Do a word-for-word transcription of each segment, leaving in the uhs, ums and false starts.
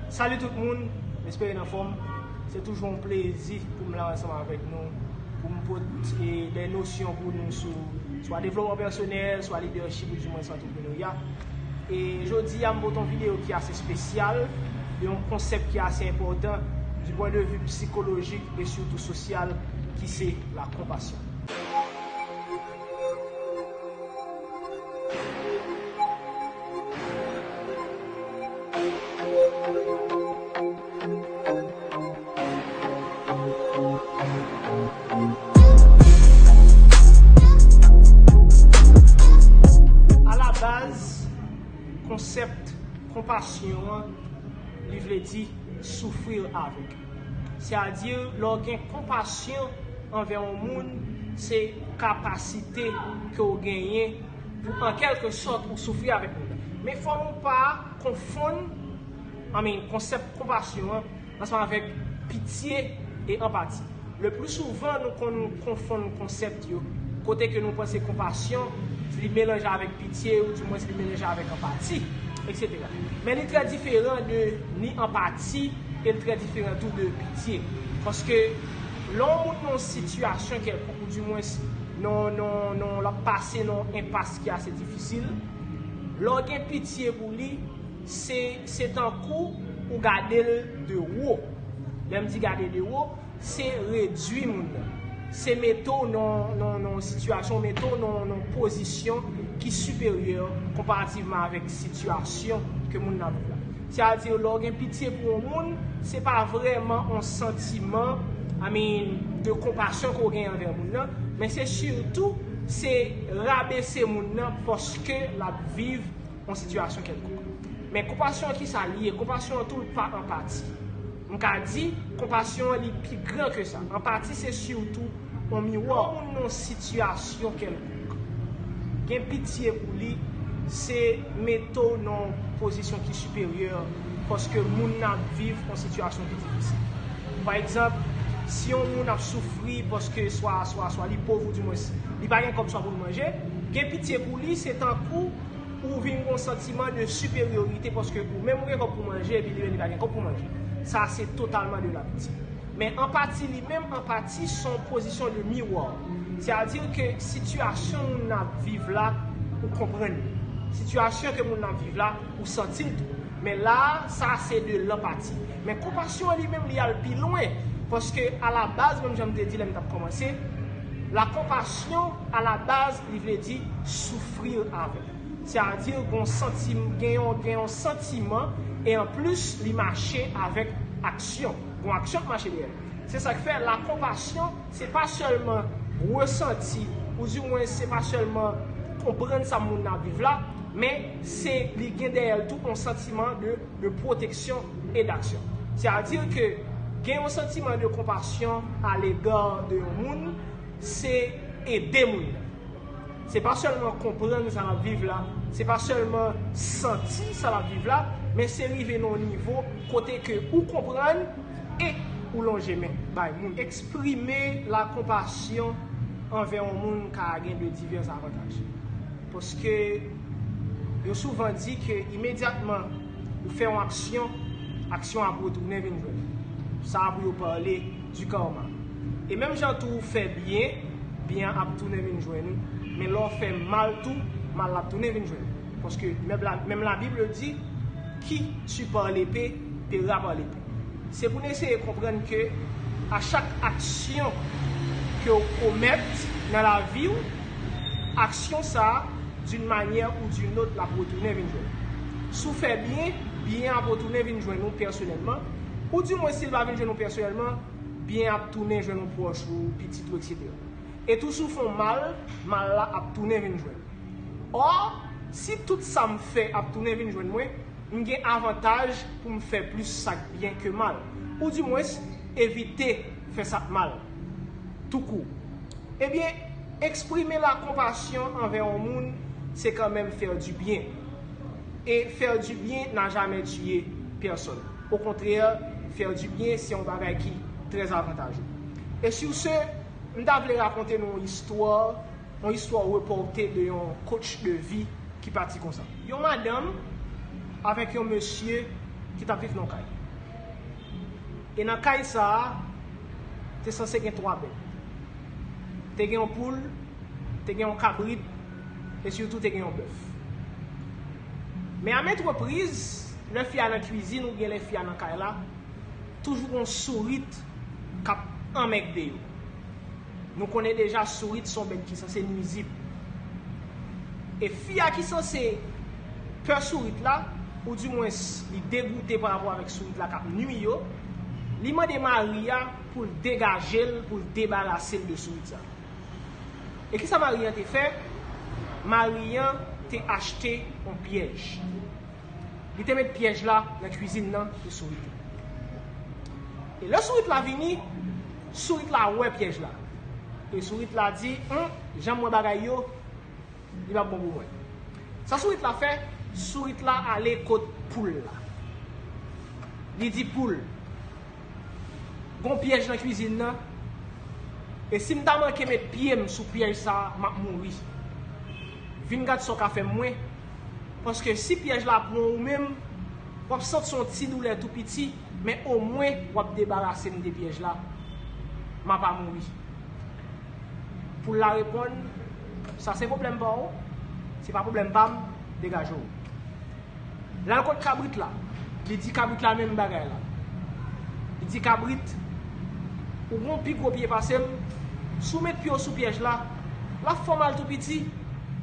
Salut tout moun, m espere n anfòm. Se toujou yon plezi pou m la ansanm avèk nou, pou m pote de nosyon pou nou sou swa devlopman pèsonèl, swa lidèchip, ou di mwens antrepreneurya. E jodi a, m pote yon videyo ki ase espesyal, de yon konsèp ki ase enpòtan, du point de vue psychologique et surtout social, ki se la konpasyon. Alabaz, konsèp konpasyon an, li vle di souffrir avec. Sètadi, lè w gen konpasyon anvè yon moun, se kapasite ke w genyen pou, an kèlke sòt, ou soufri avèk moun nan. Men fò nou pa konfonn, I mean, konsèp konpasyon an ansanm avèk pitye e anpati. Le pli souvan, nou konn konfonn konsèp yo, kote ke nou panse konpasyon, li melanje avèk pitye, ou di mwens li melanje avèk anpati, et cetera. Men li trè diferan de ni anpati, e li trè diferan tou de pitye. Paske lè yon moun nan yon sitiyasyon kèlkonk, ou di mwens nan, nan, nan, l ap pase nan yon enpas ki ase difisil, lè w gen pitye pou li, se, se tankou ou gade l de wo. Lè m di gade de wo, se redui moun nan. Se mete w nan, nan, nan yon sitiyasyon, mete w nan, nan yon pozisyon ki siperyè konparativman avèk sitiyasyon ke moun nan ap viv la. Sètadi, lè w gen pitye pou yon moun, se pa vrèman yon santiman, I mean, de konpasyon ke w gen anvè moun nan, men se sitou, se rabese moun nan paske l ap viv yon sitiyasyon kèlkonk. Men konpasyon an, kisa li ye? Konpasyon an tou, l pa anpati. M ka di, konpasyon an, li pi gran ke sa. Anpati, se sitou yon miwa. Yon moun nan yon sitiyasyon kèlkonk, gen pitye pou li, se mete w nan yon pozisyon ki siperyè, paske moun nan ap viv yon sitiyasyon ki difisil. Pa egzanp, si yon moun ap soufri paske swa, swa, swa li pòv, ou di mwens li pa gen kòb swa pou l manje, gen pitye pou li, se tankou ou vin gen yon santiman de siperyorite paske ou menm ou gen kòb pou manje epi li menm li pa gen kòb pou manje. Sa se totalman de la pitye. Men anpati li menm, anpati se yon pozisyon de miwa. Sètadi ke sitiyasyon moun nan ap viv la, ou konprann li. Sitiyasyon ke moun nan ap viv la, ou santi l tou. Men la a, sa se de lanpati. Men konpasyon an li menm, li al pi lwen. Paske alabaz, menm jan m te di lè m t ap kòmanse, la konpasyon alabaz, li vle di souffrir avec. Sètadi gen yon santi-, gen yon, gen yon santiman, e anplis, li mache avèk aksyon. Gen yon aksyon k mache dèyè l. Se sa k fè la konpasyon, se pa sèlman resanti, ou di mwens se pa sèlman konprann sa moun nan ap viv la, men se li gen dèyè l tou yon santiman de, de pwoteksyon e d'aksyon. Sètadi ke gen yon santiman de konpasyon à l'égard de yon moun, se ede moun nan. Se pa sèlman konprann sa l ap viv la, se pa sèlman santi sa l ap viv la, men se rive nan yon nivo kote ke ou konprann e ou lonje men bay moun. Eksprime la konpasyon anvè yon moun ka gen de divès avantaj. Paske yo souvan di ke imedyatman ou fè yon aksyon, aksyon ap retounen vin jwenn ou. Sa a pou yo pale du karma. E menm jan tou ou fè byen, byen an ap tounen vin jwenn ou. Men lè w fè mal tou, mal la ap tounen vin jwenn ou. Paske menm la, menm Labib di, qui tue par l'épée paiera par l'épée. Se pou n eseye konprann ke a chak aksyon ke w komèt nan lavi w, aksyon sa a, d'une manière ou d'une autre, l ap retounen vin jwenn ou. Si w fè byen, byen an ap retounen vin jwenn ou pèsonèlman, ou di mwens si l pa vin jwenn ou pèsonèlman, byen an ap tounen jwenn yon pwòch ou, pitit ou, et cetera. E tou si w fè yon mal, mal la ap tounen vin jwenn ou. Ò, si tout sa m fè ap tounen vin jwenn mwen, m gen avantaj pou m fè plis sa k byen ke mal. Ou di mwens, evite fè sa k mal. Toukou. Ebyen, eksprime la konpasyon anvè yon moun, se kanmenm faire du bien. Et faire du bien n'a jamais tué personne. Au contraire, faire du bien, se yon bagay ki trè avantaje. E sur ce, m ta vle rakonte nou yon istwa, yon istwa repòte de yon coach de vie ki pati konsa. Yon madanm avèk yon mesye ki t ap viv nan yon kay. E nan kay sa a, te sanse gen twa bèt. Te gen yon poul, te gen yon kabrit, e sitou te gen yon bèf. Men a maintes reprises, lè fi a nan kwizin oubyen lè fi a nan kay la, toujou gen yon sourit k ap anmègde yo. Nou konnen deja sourit se yon bèt ki sanse nwizib. E fi a ki sanse pè sourit la, oudimwens li degoute parapò avèk sourit la k ap nwi yo, li mande mari a pou l degaje l, pou l debarase l de sourit sa. E kisa mari an te fè? Mari an te achte yon pyèj. Li te met pyèj la nan kwizin nan pou sourit la. E lè sourit la vini, sourit la wè pyèj la. E sourit la di, "Hum, jan m wè bagay yo, li p ap bon pou mwen." Sa sourit la fè? Sourit la ale kot poul la. Li di poul, "Gon pyèj nan kwizin nan, e si m ta manke met pye m sou pyèj sa a, m ap mouri. Vin gad sa w ka fè mwen, paske si pyèj la pran ou menm, w ap santi yon ti doulè tou piti, men omwen w ap debarase m de pyèj la. M a pa mouri." Poul la reponn, "Sa se pwoblèm pa w, se pa pwoblèm pa m, degaje w." L al kot kabrit la, li di kabrit la menm bagay la. Li di kabrit, "Ou gon pi gwo pye pase m, si w met pye w sou pyèj la, l ap fè w mal tou piti,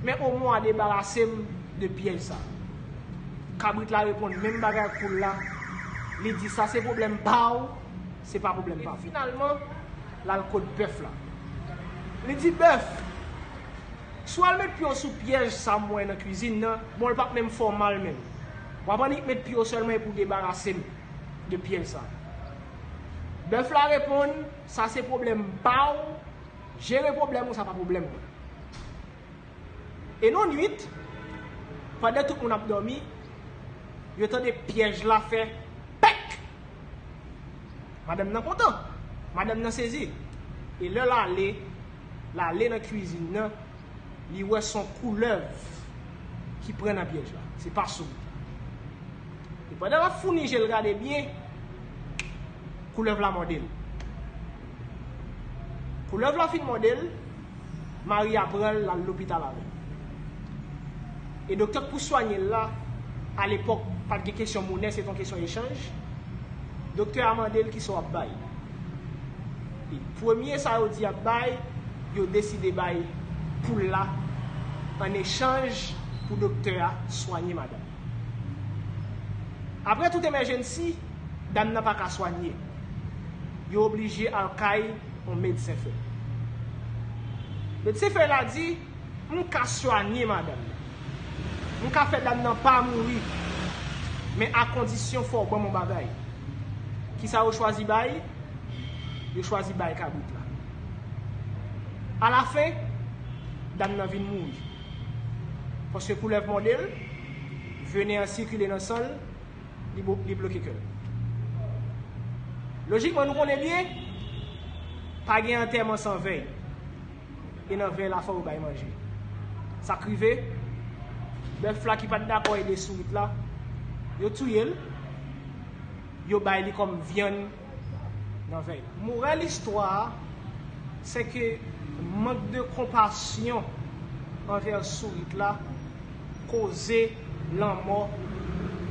men omwen w a debarase m de pyèj sa." Kabrit la reponn menm bagay ak poul la, li di, "Sa se pwoblèm pa w, se pa pwoblèm pa m." Finalman, l al kot bèf la. Li di, "Bèf, si w al met pye w sou pyèj sa m wè nan kwizin nan, bon, l p ap menm fè w mal menm. W ap annik met pye w sèlman epi w debarase m de pyèj sa." Bèf la reponn, "Sa se pwoblèm pa w, jere pwoblèm ou, sa pa pwoblèm mwen." E nan nwit, pandan tout moun ap dòmi, yo tande pyèj la fè pèk! Madanm nan kontan, madanm nan sezi. E lè l ale, l ale nan kwizin nan, li wè se yon koulèv ki pran nan pyèj la. Se pa sourit. E pandan l ap founi je l gade byen, koulèv la mòde l. Koulèv la fin mòde l, mari a pran l, l al lopital avè l. E doktè k pou swanye l la, alepòk, pa t gen kesyon monè, se t on kesyon echanj. Doktè a mande l kisa w ap bay. E premye sa yo di y ap bay, yo deside bay poul la an echanj pou doktè a swanye madanm. Apre tout emèjensi, dam nan pa ka swanye. Yo oblije al kay yon medsen fèy. Medsen fèy la di, "M ka swanye madanm nan. M ka fè dam nan pa mouri. Men a kondisyon fò w ban m yon bagay." Kisa yo chwazi bay? Yo chwazi bay kabrit la. Alafen, dam nan vin mouri. Paske koulèv mòde l, venen an sikile nan san l, li bo-, li bloke kè l. Lojikman, nou konnen byen, pa gen antèman san vèy. E nan vèy la, fò yo bay manje. Sa k rive, bèf la ki pa t dakò ede sourit la, yo touye l, yo bay li kòm vyann nan vèy la. Morèl istwa a, se ke mank de konpasyon anvè sourit la koze lanmò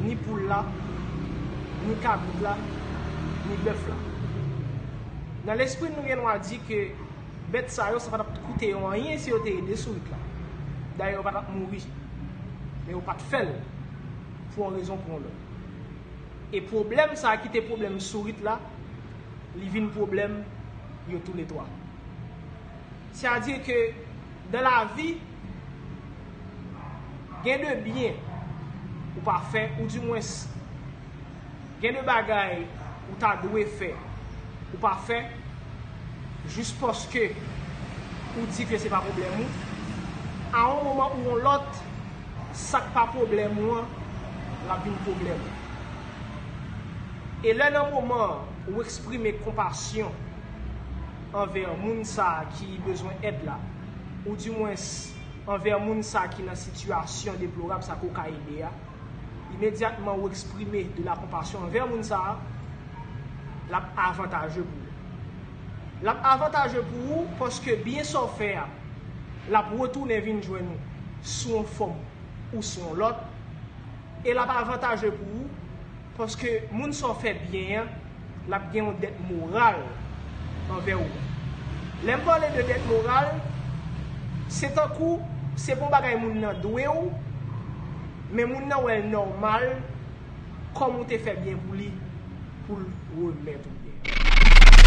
ni poul la, ni kabrit la, ni bèf la. Nan lespri nou, gen dwa di ke bèt sa yo, sa pa t ap koute yo anyen si yo te ede sourit la. Dayè, yo pa t ap mouri. Men yo pa t fè l pou yon rezon pou yon lòt. E pwoblèm sa a ki te pwoblèm sourit la, li vin pwoblèm yo toulètwa. Sètadi ke dan lavi, gen de byen ou pa fè, oudimwens, gen de bagay ou ta dwe fè, ou pa fè, jis paske ou di ke se pa pwoblèm ou. A yon moman ou yon lòt, sa k pa pwoblèm ou an, l ap vin pwoblèm ou. E lè nan moman ou eksprime konpasyon anvè moun sa a ki bezwen èd la, oudimwens anvè moun sa a ki nan sitiyasyon deplorab sa ke w ka ede a, imedyatman ou eksprime de la konpasyon anvè moun sa a, l ap avantaje pou ou. L ap avantaje pou ou paske byen sa w fè a, l ap retounen vin jwenn ou sou yon fòm ou sou yon lòt. E l ap avantaje pou ou paske moun sa w fè byen an, l ap gen yon dèt moral anvè ou. Lè m pale de dèt moral, se tankou se pa yon bagay moun nan dwe w, men moun nan wè l nòmal kòm ou te fè byen pou li, pou l remèt ou byen.